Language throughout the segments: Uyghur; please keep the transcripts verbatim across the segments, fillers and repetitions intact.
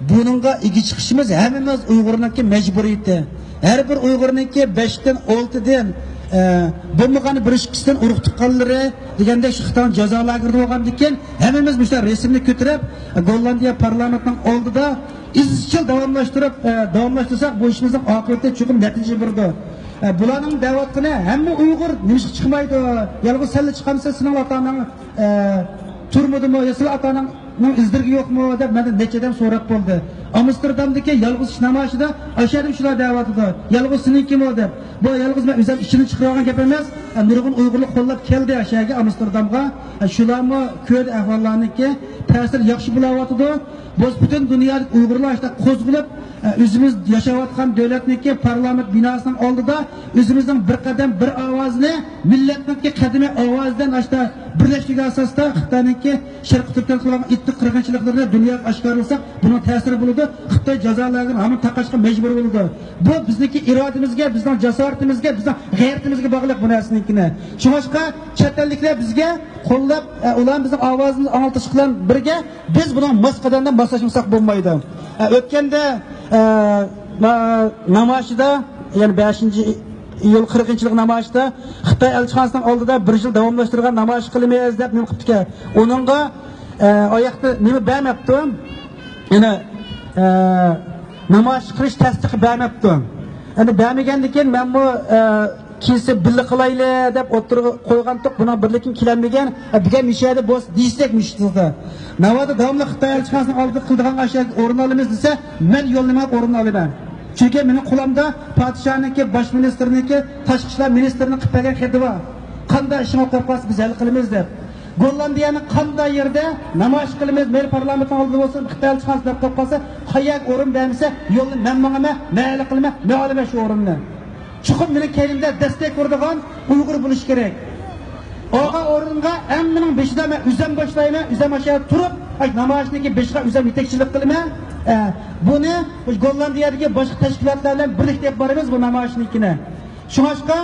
بۇنىڭغا ئىگە چىقىشىمىز ھەممىمىز ئۇيغۇرنىڭكى مەجبۇرىيىتى. ھەر بىر ئۇيغۇرنىڭكى بەشتىن ئالتىدىن، ئە، بولمىغان بىر ئىككىسىدىن ئۇرۇق تۇغقانلىرى دېگەندەك شۇ خىتاينىڭ جازا لاگېرىدا بولغاندىكىن ھەممىمىز مۇشۇنداق رەسىمنى كۆتۈرۈپ، ئە، گوللاندىيە پارلامېنتىنىڭ ئالدىدا ئىزچىل داۋاملاشتۇرۇپ، ئە، داۋاملاشتۇرساق بۇ ئىشىمىزنىڭ ئاقىۋىتى چوقۇم نەتىجە بېرىدۇ. ئە، بۇلارنىڭ دەۋاتقىنى ھەممە ئۇيغۇر نېمىشقا چىقمايدۇ؟ يالغۇز سەنلا چىقامسەن، سېنىڭ ئاتا-ئاناڭ ئە، تۈرمىدىمۇ يا سىلەر ئاتا-ئاناڭنىڭ ئىز-دېرىكى يوقمۇ دەپ مەندىن نەچچە ئادەم سوراپ بولدى. ئامستېردامدىكى يالغۇز كىشى نامايىشىدا ئاشۇ يەردە شۇلار دەۋاتىدۇ. يالغۇز سېنىڭكىمۇ دەپ. بۇ يالغۇز مەن ئۆزۈم ئىچىمدىن چىقىرىۋالغان گەپ ئەمەس. ئە، نۇرغۇن ئۇيغۇرلار قوللاپ كەلدى ئاشۇ يەرگە، ئامستېردامغا. ئە، شۇلارمۇ كۆردى ئەھۋاللارنىكى تەسىرى ياخشى بولاۋاتىدۇ. بولسا پۈتۈن دۇنيادىكى ئۇيغۇرلار ئاشۇنداق قوزغىلىپ، ئە، ئۆزىمىز ياشاۋاتقان دۆلەتنىڭكى پارلامېنت بىناسىنىڭ ئالدىدا ئۆزىمىزنىڭ بىر قەدەم، بىر ئاۋازىنى مىللەتنىڭكى قەدىمىي ئاۋازىدىن ئاشتا بىرلەشمىگەن ئاساستا خىتاينىڭكى شەرقىي تۈركىستان قىلغان ئىتتىق قىرغىنچىلىقلىرىنى دۇنياغا ئاشكارىلىساق، بۇنىڭ تەسىرى بولىدۇ. خىتاي جازا لاگېرىنى ھامان تاقاشقا مەجبۇر بولىدۇ. بۇ بىزنىڭكى ئىرادىمىزگە، بىزنىڭ جاسارىتىمىزگە، بىزنىڭ غەيرىتىمىزگە باغلىق بۇ نەرسىنىڭكىنى. شۇڭلاشقا چەت ئەللىكلەر بىزگە قوللاپ، ئە، ئۇلار بىزنىڭ ئاۋازىمىزنى ئاڭلىتىش بىلەن بىرگە، بىز بۇنىڭ ماس قەدەمدە ماسلاشمىساق بولمايدۇ. ئە، ئۆتكەندە، ئە، ما-، نامايىشىدا، يەنى بەشىنچى ئىيۇل قىرىقىنچىلىق نامايىشىدا خىتاي ئەلچىخانىسىنىڭ ئالدىدا بىر يىل داۋاملاشتۇرغان نامايىش قىلىمىز دەپ نېمە قىپتىكەن. ئۇنىڭغا، ئە، ئاياقتا نېمە بەرمەپتۇ؟ يەنى، ئە، نامايىش قىلىش تەستىقى بەرمەپتۇ. ئەنە بەرمىگەندىكىن مەنمۇ، ئە، كېيىنسى بىللە قىلايلى دەپ ئوتتۇرىغا قويغانتۇق، بۇنىڭ بىرلىكىن كېلەلمىگەن، بىگەن مىشەدە بولسا دېيىشتەك مىشىتىزدا. ناۋادا داۋاملىق خىتاي ئەلچىخانىسىنىڭ ئالدىدا قىلىدىغان ئاشۇ ئورۇن ئالىمىز دېسە، مەن يولنى مېڭىپ ئورۇن ئالىمەن. چۈنكى مېنىڭ قولۇمدا پادىشاھنىڭكى، باش مىنىستىرنىڭكى، تاشقى ئىشلار مىنىستىرىنىڭ قىلىپ بەرگەن خېتى بار. قانداق ئىشىڭ بولۇپ قالسا بىز ھەل قىلىمىز دەپ. گوللاندىيەنىڭ قانداق يېرىدە نامايىش قىلىمىز، مەيلى پارلامېنتنىڭ ئالدىدا بولسۇن، خىتاي ئەلچىخانىسى دەپ قويۇپ قالسا، قايەرگە ئورۇن بەرمىسە، يولنى مەن ماڭىمەن، مەن ھەل قىلىمەن، مەن ئالىمەن شۇ ئورۇننى. چوقۇم مېنىڭ كەينىمدە دەستەك بېرىدىغان ئۇيغۇر بولۇشى كېرەك. ئالغان ئورۇنغا ھەممىنىڭ بېشىدا مەن ئۆزۈم باشلايمەن، ئۆزۈم ئاشۇ يەردە تۇرۇپ، ئاشۇ نامايىشنىڭكى بېشىغا ئۆزۈم يېتەكچىلىك قىلىمەن. ئە، بۇنى شۇ گوللاندىيەدىكى باشقا تەشكىلاتلار بىلەن بىرلىكتە ئېلىپ بارىمىز بۇ نامايىشنىڭكىنى. شۇڭلاشقا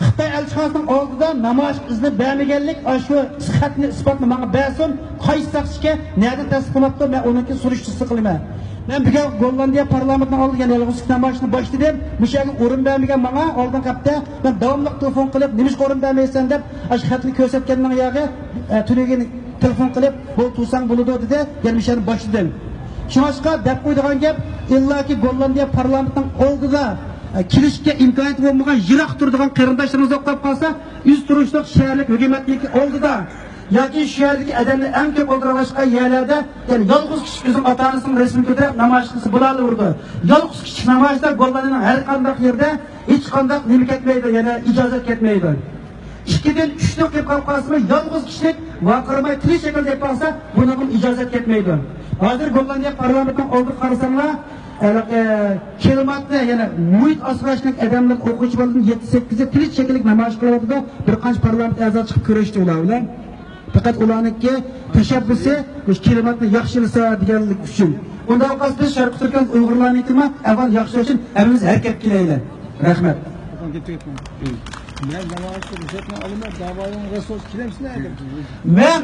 خىتاي ئەلچىخانىسىنىڭ ئالدىدا نامايىشقا ئىزنى بەرمىگەنلىك ئاشۇ خەتنى ئىسپاتنى ماڭا بەرسۇن، قايسى ساقچىكەن، نەدىن تەستىقلىماپتۇ، مەن ئۇنىڭكى سۈرۈشتىسى قىلىمەن. مەن بۈگۈن گوللاندىيە پارلامېنتىنىڭ ئالدىدا يەنە يالغۇز نامايىشنى باشلىدىم. مۇشۇ يەرگە ئورۇن بەرمىگەن ماڭا ئالدىنقى ھەپتە. مەن داۋاملىق تېلېفون قىلىپ، نېمىشقا ئورۇن بەرمەيسەن دەپ، ئاشۇ خەتنى كۆرسەتكەننىڭ ياغى، ئە، تۈنۈگۈن تېلېفون قىلىپ، بۇ تۇرساڭ بولىدۇ دېدى، يەنە مۇشۇ يەرنى باشلىدىم. شۇڭلاشقا دەپ قويىدىغان گەپ، ئىللاكى گوللاندىيە پارلامېنتىنىڭ ئالدىدا، ئە، كېلىشكە ئىمكانىيىتى بولمىغان يىراق تۇرىدىغان قېرىنداشلىرىمىز توختاپ قالسا، ئۆزى تۇرۇشلۇق شەھەرلىك ھۆكۈمەتنىڭكى ئالدىدا ياكى شۇ يەردىكى ئادەملەر ئەڭ كۆپ ئولتۇراقلاشقان يەرلەردە، يەنى يالغۇز كىشىلىك ئۆزىنىڭ ئاتا-ئانىسىنىڭ رەسىمىنى كۆتۈرۈپ نامايىش قىلسا بولالىۋېرىدۇ. يالغۇز كىشىلىك نامايىشلار گوللاندىيەنىڭ ھەر قانداق يېرىدە ھېچقانداق نېمە كەتمەيدۇ، يەنى ئىجازەت كەتمەيدۇ. ئىككىدىن ئۈچتىن قېلىپ قالسىمۇ، يالغۇز كىشىلىك ۋارقىرىماي تىنچ شەكىلدە دەپ قالسا، بۇنىڭغىمۇ ئىجازەت كەتمەيدۇ. ھازىر گوللاندىيە پارلامېنتىنىڭ ئالدىغا قارىساڭلار، ھېلىقى كىلىماتنى، يەنى مۇھىت ئاسراشنىڭ ئادەملىرى، ئوقۇغۇچى بالىدىن يەتتە سەككىزى تىنچ شەكىللىك نامايىش قىلىۋاتىدۇ. بىر قانچە پارلامېنت ئەزا چىقىپ كۆرۈشتى ئۇلار بىلەن. پەقەت ئۇلارنىڭكى تەشەببۇسى مۇشۇ كىلىماتنى ياخشىلىسا دېگەنلىك ئۈچۈن. ئۇنداق قالسا بىز شەرقىي تۈركىستان ئۇيغۇرلارنىڭكىمۇ ئەھۋال ياخشى ئۈچۈن ھەممىمىز ھەرىكەتكە كېلەيلى. رەھمەت. مەن نامايىشتا رۇخسەتنى ئالىمەن، داۋايىڭ رەسۋاس كېلەمسىلەر دەپ. مەن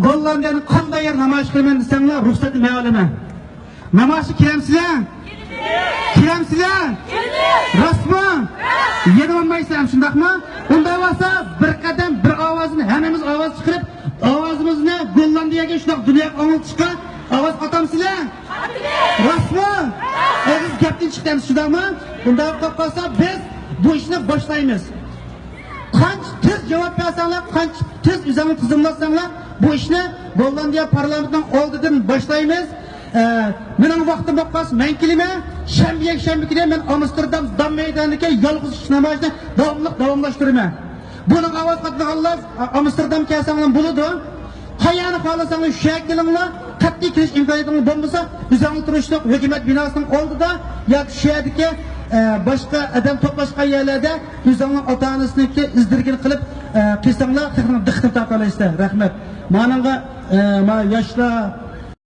گوللاندىيەنىڭ قانداق يەر نامايىش قىلىمەن دېسەڭلار، رۇخسەتنى مەن ئالىمەن. نامايىشقا كېلەمسىلەر؟ كېلەمسىلەر؟ راستمۇ؟ يەنە بولمايسىلەر، شۇنداقمۇ؟ ئۇنداق بولسا بىر قەدەم، بىر ئاۋازنى ھەممىمىز ئاۋاز چىقىرىپ، ئاۋازىمىزنى گوللاندىيەگە شۇنداق دۇنياغا ئاڭلىتىشقا ئاۋاز قاتامسىلەر؟ راستمۇ؟ ئېغىز گەپتىن چىقتى ئەمىسە، شۇنداقمۇ؟ ئۇنداق بولۇپ قالسا بىز بۇ ئىشنى باشلايمىز. قانچە تېز جاۋاب بەرسەڭلار، قانچە تېز ئۆزۈڭلارنى تىزىملاتساڭلار، بۇ ئىشنى گوللاندىيە پارلامېنتىنىڭ ئالدىدىن باشلايمىز. ئە، مېنىڭ ۋاقتىم بولۇپ قالسا، مەن كېلىمەن. شەنبە، يەكشەنبە كۈنى مەن ئامستېردام دام مەيدانىدىكى يالغۇز كىشىلىك نامايىشنى داۋاملىق داۋاملاشتۇرىمەن. بۇنىڭغا ئاۋاز قاتىدىغانلار، ئا، ئامستېردام كەلسەڭلار بولىدۇ. قەيەرنى خالىساڭلار شۇ يەرگە كېلىڭلار. قەتئىي كېلىش ئىمكانىيىتىڭلار بولمىسا، ئۆزۈڭلار تۇرۇشلۇق ھۆكۈمەت بىناسىنىڭ ئالدىدا ياكى شۇ يەردىكى، ئە، باشقا ئادەم توپلاشقان يەرلەردە ئۆزۈڭلار ئاتا-ئانىسىنىڭكى ئىز-دېرىكىنى قىلىپ، ئە، قىلساڭلار، خەقنىڭ دىققىتىنى تارتالايسىلەر. رەھمەت. مانىڭغا، ئە، ما ياشلار،